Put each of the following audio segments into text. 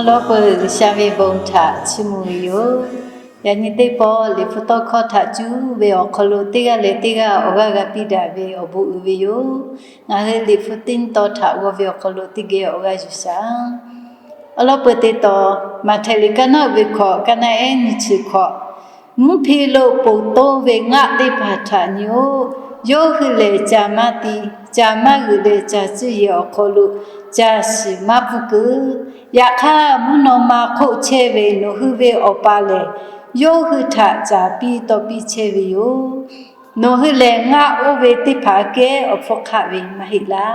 Awˬ lawn peuˬ G'uiˬsha ve bon htaꞈ chiˇ mvuh ve yoˬ. Yaꞈ nyi teˇ pawˆ Liꞈ hpu tawˇ hkawˇ htaꞈ cuˇ ve awˬ hk'aw lo teˇ g'aˇ leh teˇ g'aˇ awˬ g'aˇ g'a piˇ daꞈ ve awˬ bon uiˍ ve yoˬ. Ngaˬ hui Liꞈ hpu teˇ tawn htaꞈ g'aw ve awˬ hk'aw lo teˇ geh awˬ g'aˇ yuˬ shaˍ. Awˬ lawn peuˬ teˇ tawn, Maꞈhtehˍ liꞈ kaˇ naˉ uiˍ ve hkawꞈ, kaˇ naˉ ehˉ nyiˇ chi hkawꞈ, mvuhˇ hpe lo ponˬ toˇ ve ngaˆ teˇ hpaˍ htaꞈ nyi-oˬ. Yawˇ hui lehˬ, ca maˇ ti, ca maˇ g'euꞈ leh ca cuˇ yehˬ awˬ hk'aw lo ca shiˍ maˇ pfuhˇ keu. Yaꞈ hk'aˇ, mvuhˇ naw ma hk'oˆ chehˇ ve nawˬ hui ve Awˬ pa lehˬ, yawˇ hui htaꞈ caˍ piˇ tawˇ piˇ chehˇ ve yoˬ. Nawˬ hui lehˬ, ngaˆ oˇ ve teˇ hpaˍ aꞈ kehˉ awˬ hpfuhˇ hk'aˆ ve maˇ heˆ laˇ.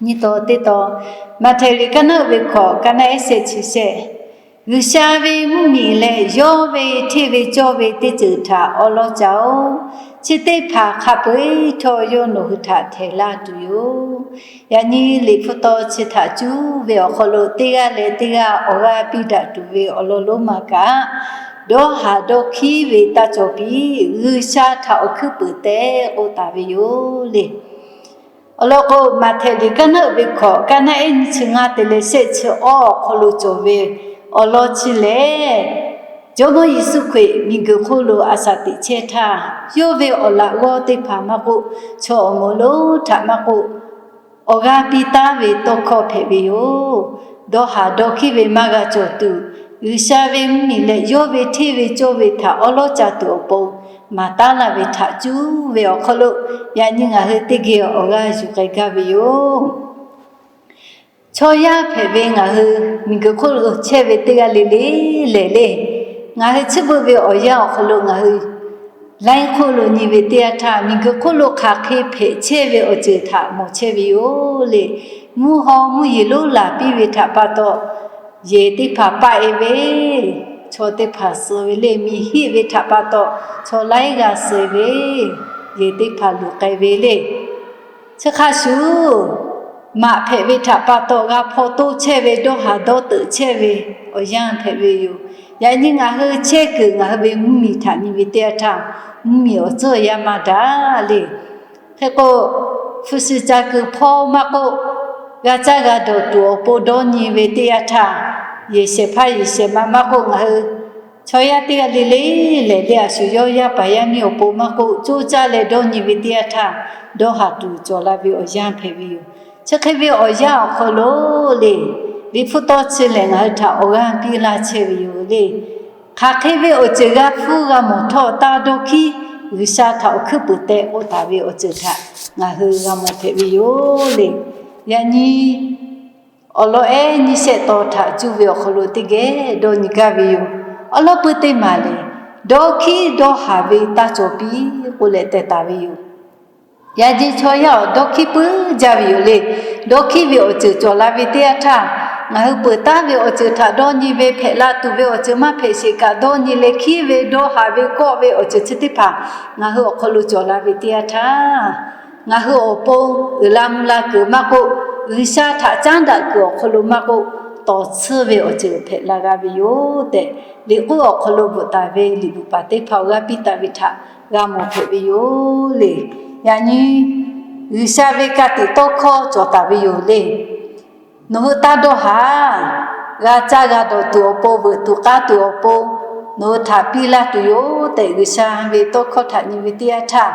Nyi taw teˇ tawn, Maꞈhtehˍ liꞈ kaˇ naˉ uiˍ ve hkawꞈ, kaˇ naˉ ehˉ shehˆ chi shehˆ, G'uiˬsha ve mvuhˇmiˬ leh yawˇ ve hteˇ ve cawˇ ve teˇ ceuˬ htaꞈ awˉ lawˉ ca-oˬ. Chi teˇ hpaˍ hk'a peu-eˬ htawˇ yawˇ nawˬ hui htaꞈ htehˍ laˇ tuˬ yoˬ. Yaꞈ nyi Liꞈ hpu tawˇ chi htaꞈ cuˇ ve awˬ hk'aw lo teˇ g'aˇ leh teˇ g'aˇ awˬ g'aˇ piˇ daꞈ tuˬ ve awˬ lawn lonˉ ma kaꞈ, dawˇ haˍ dawˇ hkiˉ ve taˇ cawˬ piˇ, G'uiˬsha htaꞈ awˬ hkuiˉ puiˍ tehꞈ k'oˆ taˍ ve yoˬ le. Awˬ lawn k'o, Maꞈhtehˍ liꞈ kaˇ naˉ uiˍ ve hkawꞈ, kaˇ naˉ ehˉ nyiˇ chi ngaˇ te leh shehˆ chi awˇ awˬ hk'aw lo cawˬ ve awˬ lawn chi lehˬ, Jawˇmawˇ Yeˍsuˆ Hkriꞈ miˬguiˬ hk'oˆ lo a shaꞈ teꞈ chehˇ htaˇ, yawˇ ve awˬ laꞈ g'awˇ teˇ hpaˍ maˇ k'oˆ, chaw awˬ moˍ lonˉ htaꞈ maˇ k'oˆ, awˬ g'aˇ piˇ taˉ ve tawˇ hkawˇ hpehꞈ ve yoˬ. Dawˇ haˍ dawˇ hkiˉ ve maˇ g'a cawˬ tuˬ, G'uiˬsha ve mvuhˇmiˬ leh yawˇ ve hteˇ ve cawˇ ve htaꞈ awˉ lawˉ ca tuˬ awˬ pon maˍ taˉ laˇ ve htaꞈ cuˇ ve awˬ hk'aw lo, yaꞈ nyi ngaˬ hui teˇ geh awˬ g'aˇ yuˬ k'ai gaˇ ve yoˬ. Chaw yaˇ hpehꞈ ve ngaˬ hui miˬguiˬ hk'oˆ lo chehˇ ve teˇ g'aˇ le le lehˬ le, ngaˬ hui chi beuꞈ ve awˬ yanˇ awˬ hk'aw lo ngaˬ hui laiˉ hk'oˆ lo nyi ve teˇ yanˇ htaˇ, miˬguiˬ hk'oˆ lo hk'aˬ hk'e hpehꞈ chehˇ ve awˬ ceuˬ htaꞈ mawˬ chehˇ ve yoˬ le. Mvuhˇ haw mvuhˇ yeˬ lonˉ laˬ piˇ ve htaꞈ pa taw, yehˬ teˇ hpaˍ paˆ e ve, chaw teˇ hpaˍ suh ve le. Miˬ hiˆ ve htaꞈ pa taw, chaw laiˉ g'aˇ suh ve, yehˬ teˇ hpaˍ luˬ k'ai ve le. Chi hk'a shuˍ, maꞈ hpehꞈ ve htaꞈ pa taw g'a hpaw toˇ chehˇ ve, dawˇ haˍ dawˇ teuꞈ chehˇ ve awˬ yanˇ hpehꞈ ve yoˬ. Yaꞈ nyi ngaˬ hui chehˇ kuiˬ ngaˬ hui ve mvuhˇmiˬ htaꞈ nyi ve teˇ yanˇ htaˇ, mvuhˇmiˬ awˬ tcuhˉ awˬ yanˇ maˇ daꞈ le. Hk'e k'o, hpu shi ca kuiˬ hpawˇ maˇ k'oˆ, g'a caˇ g'a dawˬ tuˬ awˬ pon dawˇ nyi ve teˇ yanˇ htaˇ, yehˬ shehˍ hpaˇ yehˬ shehˍ ma maˇ k'oˆ, ngaˬ hui chaw yaˇ teˇ g'aˇ le le lehˬ le, a shu yawˇ yaˇ paˍ yaˇ miˇ awˬ pon maˇ k'oˆ, coˇ caˇ leh dawˇ nyi ve teˇ yanˇ htaˇ, dawˇ haˍ tuˬ cawˬ la ve awˬ yanˇ hpehꞈ ve yoˬ. Chi hk'e ve awˬ yanˇ awˬ hk'aw lo le, Liꞈ hpu tawˇ chi lehˬ ngaˬ hui htaꞈ awˬ g'aˇ piˇ laˇ chehˇ ve yoˬ le. Hk'aˬ hk'e ve awˬ ceuˬ g'a hpfuhˇ g'a mawˬ htawˇ, taˇ dawˇ hkiˉ, G'uiˬsha htaꞈ awˬ hkuiˉ puiˍ tehꞈ k'oˆ taˍ ve awˬ ceuˬ htaꞈ ngaˬ hui g'a mawˬ hpehꞈ ve yoˬ le. Yaꞈ nyi awˬ lawn ehˉ nyiˇ shehˆ tawn htaꞈ cuˇ ve awˬ hk'aw lo teˇ geh dawˇ nyi gaˇ ve yoˬ. Awˉ lawˉ peuˇ teˇ maˬ lehˬ, dawˇ hkiˉ dawˇ haˍ ve taˇ cawˬ piˇ k'oˆ leh teh taˍ ve yoˬ. Yaꞈ nyi chaw yaˇ awˬ dawˇ hkiˉ puiˉ jaˇ ve yoˬ le. Dawˇ hkiˉ ve awˬ ceuˬ cawˬ la ve teˇ yanˇ htaˇ, ngaˬ hui peuˬ taˉ ve awˬ ceuˬ htaꞈ dawˇ nyi ve, hpehꞈ la tuˬ ve awˬ ceuˬ maˇ hpehꞈ sheˍ kaꞈ dawˇ nyi leh hkiˉ ve, dawˇ haˍ ve, kawˆ ve awˬ ceuˬ chi teˇ hpaˍ ngaˬ hui awˬ hk'aw lo cawˬ la ve teˇ yanˇ htaˇ, ngaˬ hui awˬ pon uiˍ la mvuh la kuiˬ maˇ k'oˆ, G'uiˬsha htaꞈ caˉ daꞈ kuiˬ awˬ hk'aw lo maˇ k'oˆ, tawˍ tsuhˇ ve awˬ ceuˬ hpehꞈ la g'a ve yoˬ tehꞈ, liꞈ k'oˆ awˬ hk'aw lo bvuhꞈ taˍ ve liꞈ bvuhꞈ paˍ teˇ hpaˍ awˬ g'aˇ piˇ taˍ ve htaꞈ g'a mawˬ hpehꞈ ve yoˬ le. Yaꞈ nyi G'uiˬsha ve ka tiꞈ tawˇ hkawˇ cawˬ taˍ ve yoˬ le. Nawˬ hui taˇ dawˇ haˍ. G'a caˇ g'a dawˬ tuˬ awˬ pon, veuꞈ tuˬ k'aˇ tuˬ awˬ pon nawˬ hui htaꞈ piˇ laˇ tuˬ yoˬ tehꞈ, G'uiˬsha ve tawˇ hkawˇ htaꞈ nyi ve teˇ yanˇ htaˇ,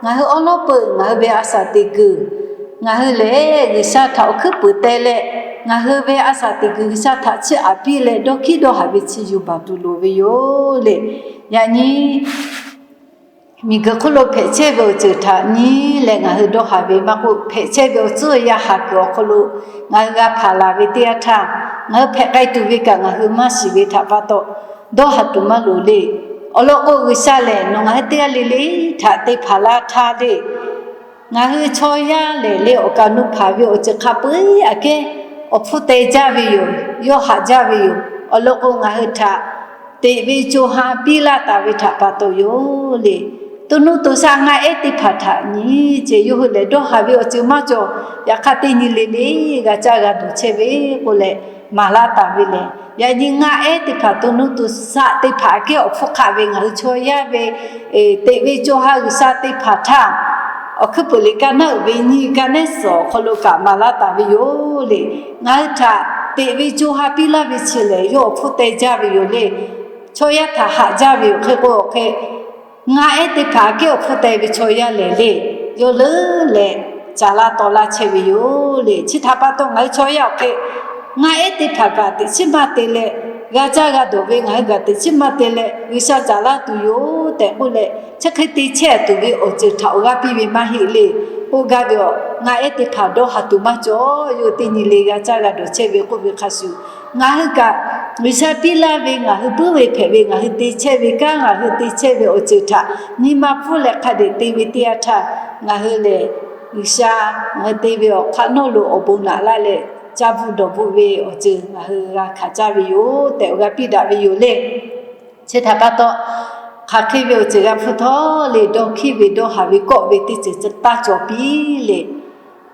ngaˬ hui awˉ lawˉ peuˬ ngaˬ hui ve a shaˍ teꞈ kuiˬ, ngaˬ hui lehˬ G'uiˬsha htaꞈ awˬ hkuiˉ puiˍ teh leh, ngaˬ hui ve a shaˍ teꞈ kuiˬ G'uiˬsha htaꞈ chiˇ aꞈ piˇ leh, dawˇ hkiˉ dawˇ haˍ ve chi yuˬ baˬ tuˬ loˍ ve yoˬ le. Yaꞈ nyi miˬguiˬ hk'oˆ lo hpehꞈ chehˇ ve awˬ ceuˬ htaꞈ nyi leh ngaˬ hui dawˇ haˍ ve maˇ k'oˆ, hpehꞈ chehˇ ve awˬ tcuhˉ awˬ yanˇ haˍ kuiˬ awˬ hk'aw lo ngaˬ hui g'a hpanˍ laˬ ve teˇ yanˇ htaˇ, ngaˬ hui hpehꞈ k'ai tuˬ ve kaꞈ ngaˬ hui maˇ shiˍ ve htaꞈ pa taw, dawˇ haˍ tuˬ maˇ loˍ le. Awˬ lawn k'o, G'uiˬsha lehˬ nawˬ ngaˬ hui teˇ g'aˇ le le htaꞈ te hpanˍ laˇ htaˇ le, ngaˬ hui chaw yaˇ lehˬ le awˬ kaˍ nu hpanˍ ve awˬ ceuˬ hk'a peu-eˬ aꞈ kehˉ awˬ hpfuhˇ teh jaˇ ve yoˬ, yawˇ haꞈ jaˇ ve yoˬ. Awˬ lawn k'o, ngaˬ hui htaꞈ teꞈ ve co ha piˇ laˇ taˍ ve htaꞈ pa taw yoˬ le. To nuˇ to shaˆ ngaˆ ehˉ teˇ hpaˍ htaꞈ nyi ce, yawˇ hui lehˬ dawˇ haˍ ve awˬ ceuˬ maˇ cawˬ. Yaꞈ hk'aˇ teˇ nyi le le g'a caˇ g'a dawˬ chehˇ ve k'oˆ leh maˍ laˇ taˍ ve lehˬ, yaꞈ nyi ngaˆ ehˉ teˇ hpaˍ to nuˇ to shaˆ teˇ hpaˍ aꞈ kehˉ awˬ hpfuhˇ hk'aˆ ve ngaˬ hui chaw yaˇ ve teꞈ ve co ha G'uiˬsha teˇ hpaˍ htaˇ, Awˬ hkuiˉ puiˍ liꞈ ka naˉ uiˍ ve nyi ka nehˉ suhˍ awˬ hk'aw lo kaꞈ maˍ laˇ taˍ ve yoˬ le. Ngaˬ hui htaꞈ teꞈ ve co ha piˇ laˇ ve chi lehˬ, yawˇ awˬ hpfuhˇ teh jaˇ ve yoˬ le. Chaw yaˇ htaꞈ haꞈ jaˇ ve yoˬ. Hk'e k'o hk'e, ngaˆ ehˉ teˇ hpaˍ aꞈ kehˉ awˬ hpfuhˇ teh ve chaw yaˇ lehˬ le, yawˇ leuˉ leh caˍ laˇ taw laˇ chehˇ ve yoˬ le. Chi htaꞈ pa taw ngaˬ hui chaw yaˇ awˬ hk'e ngaˆ ehˉ teˇ hpaˍ kaꞈ teꞈ chiˉ maˇ te leh, g'a caˇ g'a dawˬ ve ngaˬ hui kaꞈ teꞈ chiˉ maˇ te leh, G'uiˬsha caˍ laˇ tuˬ yoˬ tehꞈ k'oˆ leh, chi hk'e te chehˇ tuˬ ve awˬ ceuˬ htaꞈ awˬ g'aˇ piˇ ve maˇ heˆ le. K'oˆ gaˇ ve awˬ, ngaˆ ehˉ teˇ hpaˍ dawˇ haˍ tuˬ maˇ cawˬ. Yawˇ teˇ nyi le g'a caˇ g'a dawˬ chehˇ ve k'oˆ ve hk'a shuˍ, ngaˬ hui kaꞈ G'uiˬsha piˇ laˇ ve ngaˬ hui puiˉ ve hpehꞈ ve ngaˬ hui te chehˇ ve kanˉ, ngaˬ hui te chehˇ ve awˬ ceuˬ htaꞈ nyi ma hpfuhˇ leh hk'a dehꞈ te ve teˇ yanˇ htaˇ, ngaˬ hui lehˬ G'uiˬsha ngaˬ hui te ve awˬ hk'aˆ nawˉ lo awˬ bon naꞈ laˇ leh, caˇ bvuhꞈ dawˬ bvuhꞈ ve awˬ ceuˬ ngaˬ hui g'a hkanˍ caˇ ve yoˬ tehꞈ awˬ g'aˇ piˇ daꞈ ve yoˬ le. Chi htaꞈ pa taw, hk'aˬ hk'e ve awˬ ceuˬ g'a hpfuhˇ htawˇ le, dawˇ hkiˇ ve dawˇ haˍ ve kawˆ ve teˇ ceuˬ taˇ cawˬ piˇ le.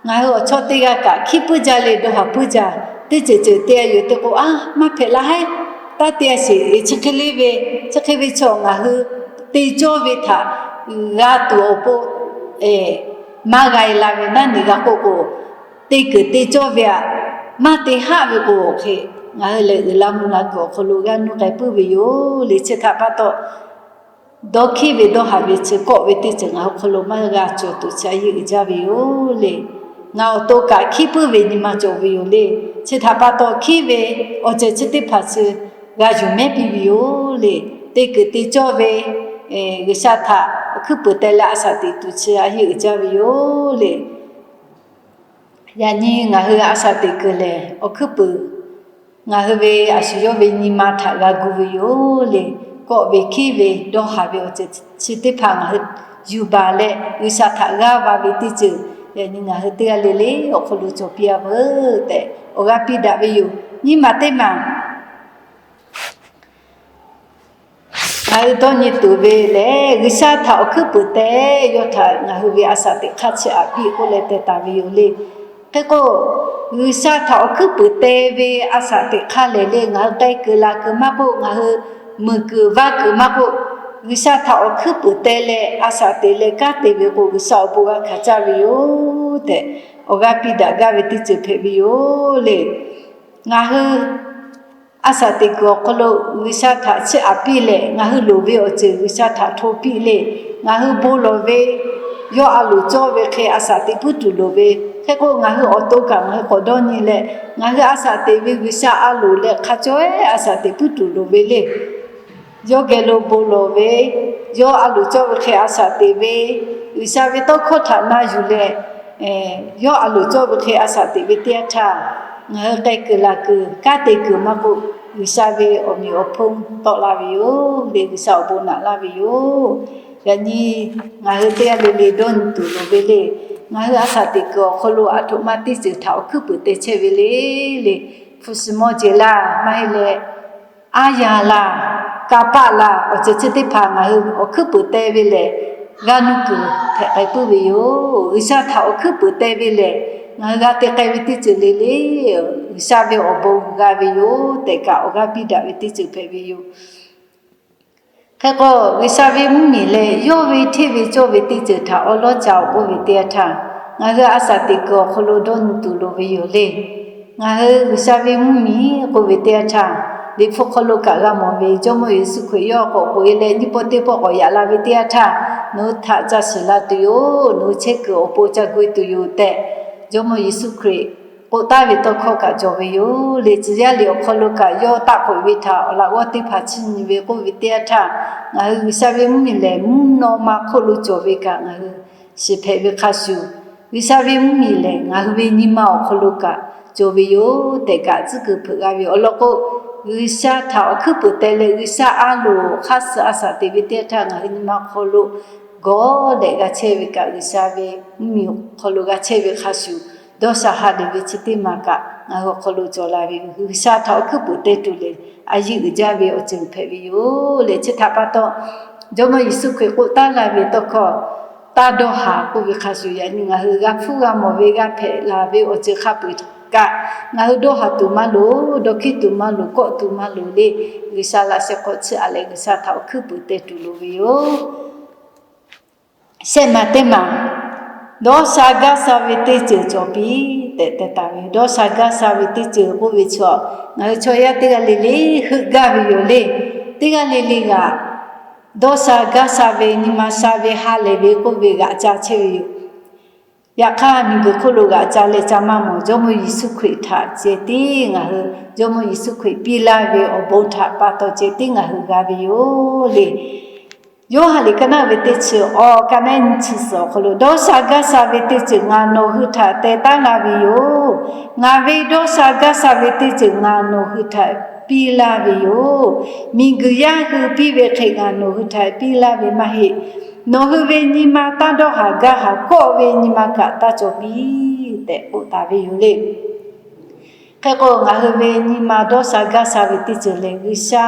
Ngaˬ hui awˬ chawˇ teˇ g'aˇ kaꞈ hkiˇ puiˉ jaˇ leh dawˇ haˍ puiˉ jaˇ, teˇ ceuˬ ceuˬ te a yoˬ te k'o, a, maˇ hpehꞈ la hehˉ, taˇ te a sheˍ, chi hk'e le ve, chi hk'e ve chaw ngaˬ hui te cawˇ ve htaꞈ g'a tuˬ awˬ pon maˇ g'a e la ve naˉ neˬ g'a k'oˆ k'o, te kuiˬ te cawˇ ve aꞈ, maˇ te haˆ ve k'o hk'e, ngaˬ hui lehˬ uiˍ la mvuh la kuiˬ awˬ hk'aw lo g'aˇ nuˇ k'ai puiˉ ve yoˬ le. Chi htaꞈ pa taw, dawˇ hkiˇ ve dawˇ haˍ ve chi kawˆ ve teˇ ceuˬ ngaˬ hui hk'aw lo maˇ g'a cawˬ tuˬ chi a yeˇ uiˍ jaˇ ve yoˬ le. Ngaˬ awˬ to kaꞈ hkiˇ puiˉ ve nyi ma cawˬ ve yoˬ le. Chi htaꞈ pa taw hkiˇ ve awˬ ceuˬ chi teˇ hpaˍ chi g'a yuˬ mehˉ piˇ ve yoˬ le. Te kuiˬ te cawˇ ve G'uiˬsha htaꞈ awˬ hkuiˉ puiˍ teh leh a shaꞈ teꞈ tuˬ chi a yeˇ uiˍ jaˇ ve yoˬ le. Yaꞈ nyi ngaˬ hui a shaꞈ teꞈ kuiˬ lehˬ, awˬ hkuiˉ puiˍ ngaˬ hui ve a shu yawˇ ve nyi ma htaꞈ g'a gu ve yoˬ le. Kawˆ ve hkiˇ ve dawˇ haˍ ve awˬ ceuˬ chi teˇ hpaˍ ngaˬ hui yuˬ baˬ leh G'uiˬsha htaꞈ g'aˇ va ve teˇ ceuˬ, yaꞈ nyi ngaˬ hui teˇ g'aˇ le le awˬ hk'aw lo cawˬ piˇ a veuˬ tehꞈ awˬ g'aˇ piˇ daꞈ ve yoˬ. Nyiˇ maˬ teˇ maˬ ngaˬ hui dawˇ nyi tuˬ ve lehˬ, G'uiˬsha htaꞈ awˬ hkuiˉ puiˍ teh, yawˇ htaꞈ ngaˬ hui ve a shaꞈ teꞈ hk'aˇ chi aꞈ piˇ k'oˆ leh teh taˍ ve yoˬ le. Hk'e k'o, G'uiˬsha htaꞈ awˬ hkuiˉ puiˍ teh ve a shaꞈ teꞈ hk'aˇ lehˬ le, ngaˬ hui k'ai kuiˬ la kuiˬ maˇ k'oˆ, ngaˬ hui muiˬ kuiˬ vaˇ kuiˬ maˇ k'oˆ, G'uiˬsha htaꞈ awˬ hkuiˉ puiˍ teh leh a shaꞈ teꞈ leh kanˉ te ve k'o, G'uiˬsha awˬ bon g'a hkanˍ caˇ ve yoˬ tehꞈ awˬ g'aˇ piˇ daꞈ gaˇ ve teˇ ceuˬ hpehꞈ ve yoˬ le. Ngaˬ hui a shaꞈ teꞈ kuiˬ awˬ hk'aw lo G'uiˬsha htaꞈ chiˇ aꞈ piˇ leh, ngaˬ hui loˍ ve awˬ ceuˬ G'uiˬsha htaꞈ hto piˇ le. Ngaˬ hui bon lawˬ ve, yawˇ a loˍ cawˇ ve hk'e a shaꞈ teꞈ puiˉ tuˬ loˍ ve. Hk'e k'o, ngaˬ hui awˬ to kaꞈ ngaˬ hui k'awꞈ dawˇ nyi leh, ngaˬ hui a shaꞈ teꞈ ve G'uiˬsha a loˍ leh hk'a cawˇ a shaꞈ teꞈ puiˉ tuˬ loˍ ve le. Yawˇ geh lo bon lawˬ ve, yawˇ a loˍ cawˇ ve hk'e a shaꞈ teꞈ ve, G'uiˬsha ve tawˇ hkawˇ htaꞈ na yuˬ leh, yawˇ a loˍ cawˇ ve hk'e a shaꞈ teꞈ ve teˇ yanˇ htaˇ, ngaˬ hui k'ai kuiˬ la kuiˬ, kanˉ te kuiˬ maˇ k'oˆ, G'uiˬsha ve awˬ meꞈ awˬ hponˇ tawˆ la ve yoˬ le. G'uiˬsha awˬ bon naꞈ laˇ ve yoˬ. Yaꞈ nyi ngaˬ hui teˇ g'aˇ le le dawˇ nyi tuˬ loˍ ve le. Ngaˬ hui a shaꞈ teꞈ kuiˬ awˬ hk'aw lo aˬ htoꞈ ma teˇ ceuˬ htaꞈ awˬ hkuiˉ puiˍ teh chehˇ ve le le. Hpu shi mawˇ jeˬ laˇ, maˇ heˆ leh aˉ yaˇ laˇ, kanˇ paˆ laˇ, awˬ ceuˬ chi teˇ hpaˍ ngaˬ hui awˬ hkuiˉ puiˍ teh ve lehˬ, g'aˇ nuˇ kuiˬ hpehꞈ k'ai puiˉ ve yoˬ. G'uiˬsha htaꞈ awˬ hkuiˉ puiˍ teh ve lehˬ, ngaˬ hui g'a te k'ai ve teˇ ceuˬ le le, G'uiˬsha ve awˬ bon g'a ve yoˬ tehꞈ kaꞈ awˬ g'aˇ piˇ daꞈ ve teˇ ceuˬ hpehꞈ ve yoˬ. Hk'e k'o, G'uiˬsha ve mvuhˇmiˬ leh yawˇ ve hteˇ ve cawˇ ve teˇ ceuˬ htaꞈ awˉ lawˉ ca awˬ k'oˆ ve teˇ yanˇ htaˇ, ngaˬ hui a shaꞈ teꞈ kuiˬ awˬ hk'aw lo dawˇ nyi tuˬ loˍ ve yoˬ le. Ngaˬ hui G'uiˬsha ve mvuhˇmiˬ k'oˆ ve teˇ yanˇ htaˇ, Liꞈ hpu hk'aw lo kaꞈ g'a mawˬ ve, Jawˇmawˇ Yeˍsuˆ Hkriꞈ yawˇ k'awꞈ k'oꞈ e leh nyiˇ pawˆ teˇ pawˆ k'awꞈ yaꞈ la ve teˇ yanˇ htaˇ, nawˬ hui htaꞈ ca shiˍ la tuˬ yoˬ, nawˬ hui chehˇ kuiˬ awˬ pon ca gu e tuˬ yoˬ tehꞈ, Jawˇmawˇ Yeˍsuˆ Hkriꞈ k'oˆ taˍ ve tawˇ hkawˇ kaꞈ cawˬ ve yoˬ le. Tcuh yaˇ liꞈ awˬ hk'aw lo kaꞈ yawˇ taˆ k'oꞈ e ve htaꞈ awˬ laꞈ g'awˇ teˇ hpaˍ chiˇ nyi ve k'oˆ ve teˇ yanˇ htaˇ, ngaˬ hui G'uiˬsha ve mvuhˇmiˬ lehˬ mvuhˇ naw ma hk'oˆ lo cawˬ ve kaꞈ ngaˬ hui shiˍ hpehꞈ ve hk'a shuˍ, G'uiˬsha ve mvuhˇmiˬ lehˬ ngaˬ hui ve nyi ma awˬ hk'aw lo kaꞈ cawˬ ve yoˬ tehꞈ kaꞈ tcuhˉ kuiˬ hpeuꞈ g'a ve yoˬ. Awˬ lawn k'o, G'uiˬsha htaꞈ awˬ hkuiˉ puiˍ teh leh G'uiˬsha a loˍ hk'aˇ suh a shaꞈ teꞈ ve teˇ yanˇ htaˇ ngaˬ hui nyi ma awˬ hk'aw lo gawˬ leh g'a chehˇ ve kaꞈ, G'uiˬsha ve mvuhˇmiˬ awˬ hk'aw lo g'a chehˇ ve hk'a shuˍ, dawˇ sha ha lehˬ ve chi teˇ maˬ kaꞈ ngaˬ hui awˬ hk'aw lo cawˬ la ve yoˬ. G'uiˬsha htaꞈ awˬ hkuiˉ puiˍ teh tuˬ lehˬ, a yeˇ uiˍ jaˇ ve awˬ ceuˬ hpehꞈ ve yoˬ le. Chi htaꞈ pa taw, Jawˇmawˇ Yeˍsuˆ Hkriꞈ k'oˆ taˍ la ve tawˇ hkawˇ, taˇ dawˇ haˍ k'oˆ ve hk'a shuˍ, yaꞈ nyi ngaˬ hui g'a hpfuhˇ g'a mawˬ ve g'a hpehꞈ la ve awˬ ceuˬ hk'a peu-eˬ kaꞈ, ngaˬ hui dawˇ haˍ tuˬ maˇ loˍ, dawˇ hkiˇ tuˬ maˇ loˍ, kawˆ tuˬ maˇ loˍ le. G'uiˬsha laꞈ sheh hk'aw tsuhˇ a leh G'uiˬsha htaꞈ awˬ hkuiˉ puiˍ teh tuˬ loˍ ve yoˬ. Shehˆ maˬ teˇ maˬ, Dawˇ sha gaˇ sha ve teˇ ceuˬ cawˬ piˇ tehꞈ teh taˍ ve. Dawˇ sha gaˇ sha ve teˇ ceuˬ k'oˆ ve chi, ngaˬ hui chaw yaˇ teˇ g'aˇ le le heuˆ gaˇ ve yoˬ le. Teˇ g'aˇ le le g'aꞈ dawˇ sha gaˇ sha ve, nyi ma sha ve, ha lehˬ ve k'oˆ ve g'aꞈ ca chehˇ ve yoˬ. Yaꞈ hk'aˇ, miˬguiˬ hk'oˆ lo g'aꞈ ca leh ca maˇ mawˬ. Jawˇmawˇ Yeˍsuˆ Hkriꞈ htaꞈ ceh tiˉ ngaˬ hui, Jawˇmawˇ Yeˍsuˆ Hkriꞈ piˇ laˇ ve awˬ bon htaꞈ pa taw ceh tiˉ ngaˬ hui g'a ve yoˬ le. Yoˇhanˬ liꞈ ka naˆ ve teˇ chi awˬ ka naˆ nyi chi suhˍ awˬ hk'aw lo, dawˇ sha gaˇ sha ve teˇ ceuˬ ngaˬ nawˬ hui htaꞈ teh taˉ laˇ ve yoˬ. Ngaˬ ve dawˇ sha gaˇ sha ve teˇ ceuˬ ngaˬ nawˬ hui htaꞈ piˇ laˇ ve yoˬ. Miˬguiˬ yaˇ hui piˇ ve hk'e ngaˬ nawˬ hui htaꞈ piˇ laˇ ve maˇ heˆ. Nawˬ hui ve nyi ma taˇ dawˇ haˍ gaˇ haˍ, kawˆ ve nyi ma kaꞈ taˇ cawˬ piˇ tehꞈ k'oˆ taˍ ve yoˬ le. Hk'e k'o, ngaˬ hui ve nyi ma dawˇ sha gaˇ sha ve teˇ ceuˬ lehˬ, G'uiˬsha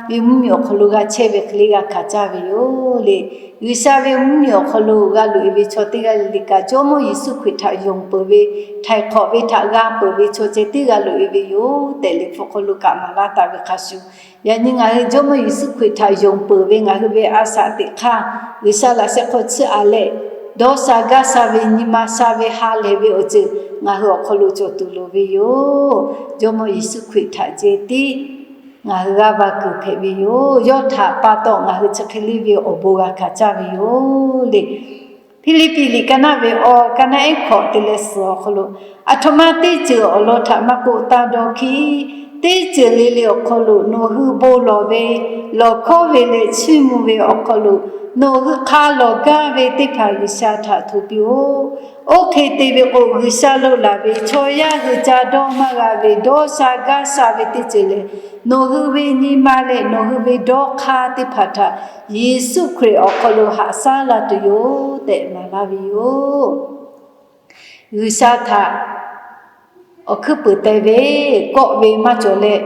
ve mvuhˇmiˬ awˬ hk'aw lo g'a chehˇ ve hk'e le g'a hkanˍ caˇ ve yoˬ le. G'uiˬsha ve mvuhˇmiˬ awˬ hk'aw lo g'a loꞈ e ve chaw teˇ g'aˇ le le kaꞈ, Jawˇmawˇ Yeˍsuˆ Hkriꞈ htaꞈ yonˍ peuˬ ve, htaiˍ hk'awꞈ ve htaꞈ g'a peuˬ ve chaw ceh tiˉ g'a loꞈ e ve yoˬ tehꞈ, Liꞈ hpu hk'aw lo kaꞈ maˍ laˇ taˍ ve hk'a shuˍ, yaꞈ nyi ngaˬ hui Jawˇmawˇ Yeˍsuˆ Hkriꞈ htaꞈ yonˍ peuˬ ve ngaˬ hui ve a shaꞈ teꞈ hk'aˇ, G'uiˬsha laꞈ sheh hk'aw tsuhˇ a leh, dawˇ sha gaˇ sha ve, nyi ma sha ve, ha lehˬ ve awˬ ceuˬ ngaˬ hui awˬ hk'aw lo cawˬ tuˬ loˍ ve yoˬ. Jawˇmawˇ Yeˍsuˆ Hkriꞈ htaꞈ ceh tiˉ ngaˬ hui g'aˇ va kuiˬ hpehꞈ ve yoˬ. Yawˇ htaꞈ pa taw ngaˬ hui chi hk'e le ve awˬ bon g'a hkanˍ caˇ ve yoˬ le. Hpiˇliˇpiˆ liꞈ ka naˆ ve awˬ ka naˆ ehˉ hkawꞈ te leh suhˍ awˬ hk'aw lo, aˬ htoꞈ ma teˇ ceuˬ awˬ lawn htaꞈ maˇ k'oˆ taˇ dawˇ hkiˉ. Teˇ ceuˬ le le awˬ hk'aw lo nawˬ hui bon lawˬ ve, lawˬ hkawˉ ve leh chiˇ mvuh ve awˬ hk'aw lo nawˬ hui hk'a lawˬ gaˇ ve teˇ hpaˍ G'uiˬsha htaꞈ hto piˇ-oˆ. Oˇ hk'e te ve k'o, G'uiˬsha lo laˬ ve chaw yaˇ hui ca dawˇ maˇ g'a ve dawˇ sha gaˇ sha ve teˇ ceuˬ lehˬ, nawˬ hui ve nyi ma leh nawˬ hui ve dawˇ hk'aˇ teˇ hpaˍ htaꞈ Yeˍsuˆ Hkriꞈ awˬ hk'aw lo haꞈ shaˉ la tuˬ yoˬ tehꞈ maˍ laˇ ve yoˬ. G'uiˬsha htaꞈ awˬ hkuiˉ puiˍ teh ve, kawˆ ve maˇ cawˬ leh,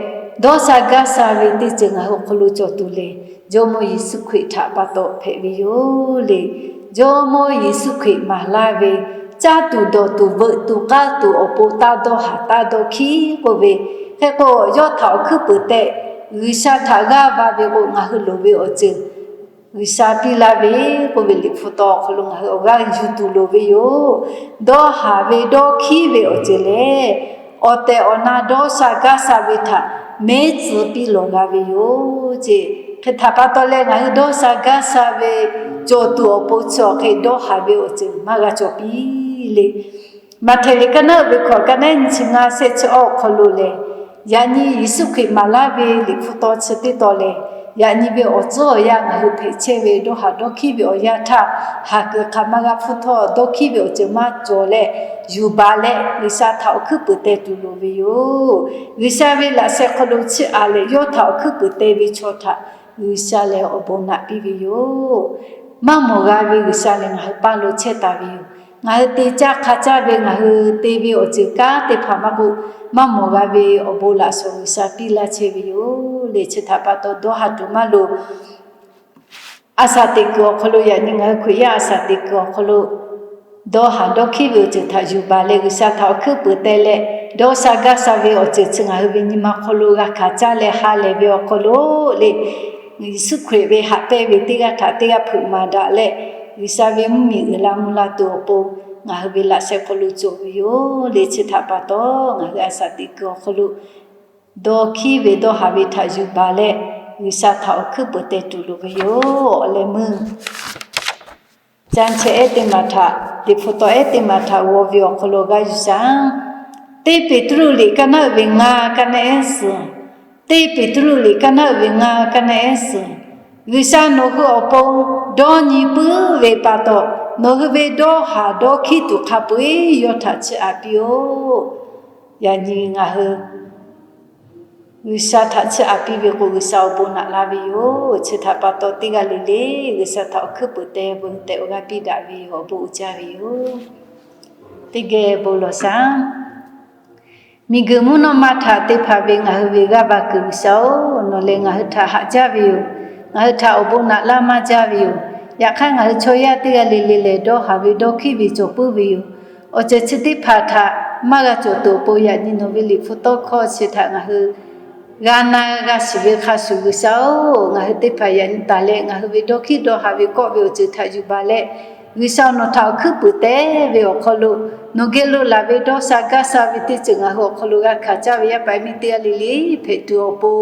dawˇ sha gaˇ sha ve teˇ ceuˬ ngaˬ hui awˬ hk'aw lo cawˬ tuˬ lehˬ, Jawˇmawˇ Yeˍsuˆ Hkriꞈ htaꞈ pa taw hpehꞈ ve yoˬ le. Jawˇmawˇ Yeˍsuˆ Hkriꞈ maˍ laˇ ve, caˇ tuˬ dawˬ tuˬ veuꞈ tuˬ k'aˇ tuˬ awˬ pon taˇ dawˇ haˍ taˇ dawˇ hkiˉ k'oˆ ve, hk'e k'o yawˇ htaꞈ awˬ hkuiˉ puiˍ teh, G'uiˬsha htaꞈ g'aˇ va ve k'o, ngaˬ hui loˍ ve awˬ ceuˬ G'uiˬsha piˇ laˇ ve k'oˆ ve Liꞈ hpu taw awˬ hk'aw lo ngaˬ hui awˬ g'aˇ yuˬ tuˬ loˍ ve yoˬ. Dawˇ haˍ ve dawˇ hkiˉ ve awˬ ceuˬ lehˬ, awˬ tehˬ awˬ na dawˇ sha gaˇ sha ve htaꞈ mehˉ tcuh piˇ lawˬ g'a ve yoˬ ce. Hk'e htaꞈ pa taw leh ngaˬ hui dawˇ sha gaˇ sha ve cawˬ tuˬ awˬ pon chi awˬ hk'e dawˇ haˍ ve awˬ ceuˬ maˇ g'a cawˬ piˇ le. Maꞈhtehˍ liꞈ ka naˆ uiˍ ve hkawꞈ ka naˆ nyi chi ngaˇ shehˆ chi awˬ hk'aw lo lehˬ, yaꞈ nyi Yeˍsuˆ Hkriꞈ maˍ laˇ ve Liꞈ hpu taw chi teˇ taw lehˬ, yaꞈ nyi ve awˬ tcuhˉ awˬ yanˇ ngaˬ hui hpehꞈ chehˇ ve dawˇ haˍ dawˇ hkiˉ ve awˬ yanˇ htaˇ, haˍ kuiˬ hk'aˬ ma g'a hpfuhˇ htawˇ dawˇ hkiˉ ve awˬ ceuˬ maˇ cawˬ leh, yuˬ baˬ leh G'uiˬsha htaꞈ awˬ hkuiˉ puiˍ teh tuˬ loˍ ve yoˬ. G'uiˬsha ve laꞈ sheh hk'aw lo chiˇ aꞈ leh yawˇ htaꞈ awˬ hkuiˉ puiˍ teh ve chaw htaꞈ G'uiˬsha lehˬ awˬ bon naꞈ piˇ ve yoˬ. Maˇ mawˬ g'a ve G'uiˬsha lehˬ ngaˬ hui paˇ lo chehˇ taˍ ve yoˬ. Ngaˬ hui te caˇ hk'a caˇ ve, ngaˬ hui te ve awˬ ceuˬ kanˉ teˇ hpaˍ maˇ k'oˆ, maˇ mawˬ g'a ve awˬ bon laꞈ shawˍ G'uiˬsha piˇ laˇ chehˇ ve yoˬ le. Chi htaꞈ pa taw dawˇ haˍ tuˬ maˇ loˍ. A shaˍ teꞈ kuiˬ awˬ hk'aw lo, yaꞈ nyi ngaˬ hui Hkriꞈ yaˇ a shaˍ teꞈ kuiˬ awˬ hk'aw lo dawˇ haˍ dawˇ hkiˉ ve awˬ ceuˬ htaꞈ yuˬ baˬ leh, G'uiˬsha htaꞈ awˬ hkuiˉ puiˍ teh leh, dawˇ sha gaˇ sha ve awˬ ceuˬ chi ngaˬ hui ve nyi ma hk'aw lo g'a hkanˍ caˇ leh ha lehˬ ve awˬ hk'aw lo le, Yeˍsuˆ Hkriꞈ ve haꞈ pehnˇ ve teˇ g'aˇ htaꞈ teˇ g'aˇ hpeuꞈ maˍ daꞈ leh, G'uiˬsha ve mvuhˇmiˬ uiˍ la mvuh la tuˬ awˬ pon ngaˬ hui ve laꞈ sheh hk'aw lo cawˬ ve yoˬ le. Chi htaꞈ pa taw, ngaˬ hui a shaˍ teꞈ kuiˬ awˬ hk'aw lo dawˇ hkiˉ ve dawˇ haˍ ve htaꞈ yuˬ baˬ leh, G'uiˬsha htaꞈ awˬ hkuiˉ puiˍ teh tuˬ loˍ ve yoˬ. Awˬ leh meuˇ Ca chehˇ ehˉ teˇ maˬ htaꞈ, Liꞈ hpu taw ehˉ teˇ maˬ htaꞈ g'aw ve awˬ hk'aw lo g'a yuˬ shaˍ. Teˇ Peˍtruˆ liꞈ ka naˆ uiˍ ve ngaˇ ka naˆ ehˉ suhˍ. Teˇ Peˍtruˆ liꞈ ka naˆ uiˍ ve ngaˇ ka naˆ ehˉ suhˍ. G'uiˬsha nawˬ hui awˬ pon dawˇ nyi puiˉ ve pa taw, nawˬ hui ve dawˇ haˍ dawˇ hkiˉ tuˬ hk'a peu-eˬ yawˇ htaꞈ chiˇ aꞈ piˇ-oˆ. Yaꞈ nyi ngaˬ hui G'uiˬsha htaꞈ chiˇ aꞈ piˇ ve k'o, G'uiˬsha awˬ bon naꞈ la ve yoˬ. Chi htaꞈ pa taw, teˇ g'aˇ le le G'uiˬsha htaꞈ awˬ hkuiˉ puiˍ teh veuˬ tehꞈ awˬ g'aˇ piˇ daꞈ ve yoˬ. Awˬ bon uiˍ jaˇ ve yoˬ. Teˇ geh bon lawˬ shaˍ. Miˬguiˬ mvuhˇ naw ma htaꞈ te hpanˍ ve ngaˬ hui ve g'aˇ va kuiˬ G'uiˬsha-oˬ, nawˬ lehˬ ngaˬ hui htaꞈ haꞈ jaˇ ve yoˬ. Ngaˬ hui htaꞈ awˬ bon naꞈ laˇ maˇ jaˇ ve yoˬ. Yaꞈ hk'aˇ, ngaˬ hui chaw yaˇ teˇ g'aˇ le le lehˬ, dawˇ haˍ ve dawˇ hkiˉ ve cawˬ puiˉ ve yoˬ. Awˬ ceuˬ chi teˇ hpaˍ htaꞈ maˇ g'a cawˬ tuˬ awˬ pon, yaꞈ nyi nawˬ ve Liꞈ hpu tawˇ hkawˇ chi htaꞈ ngaˬ hui g'a na g'a shiˍ ve hk'a shuˍ, G'uiˬsha-oˬ, ngaˬ hui teˇ hpaˍ yaꞈ nyi taˍ leh, ngaˬ hui ve dawˇ hkiˉ dawˇ haˍ ve kawˆ ve awˬ ceuˬ htaꞈ yuˬ baˬ leh, G'uiˬsha-oˬ, nawˬ htaꞈ awˬ hkuiˉ puiˍ te ve awˬ hk'aw lo, nawˬ geh lo laˬ ve dawˇ sha gaˇ sha ve teˇ ceuˬ ngaˬ hui awˬ hk'aw lo g'a hkanˍ caˇ ve yaˇ paˍ yaˇ miˇ teˇ g'aˇ le le hpehꞈ tuˬ awˬ pon,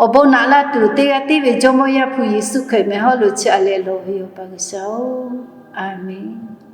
awˬ bon naꞈ laˇ tuˬ teˇ g'aˇ tiˉ ve Jawˇmawˇ Yaˇ hpu Yeˍsuˆ Hkriꞈ mehˬ hawˉ lo chi aꞈ leh lawˬ ve yoˬ, Awˬ pa G'uiˬsha-oˬ, Aˍmenˍ.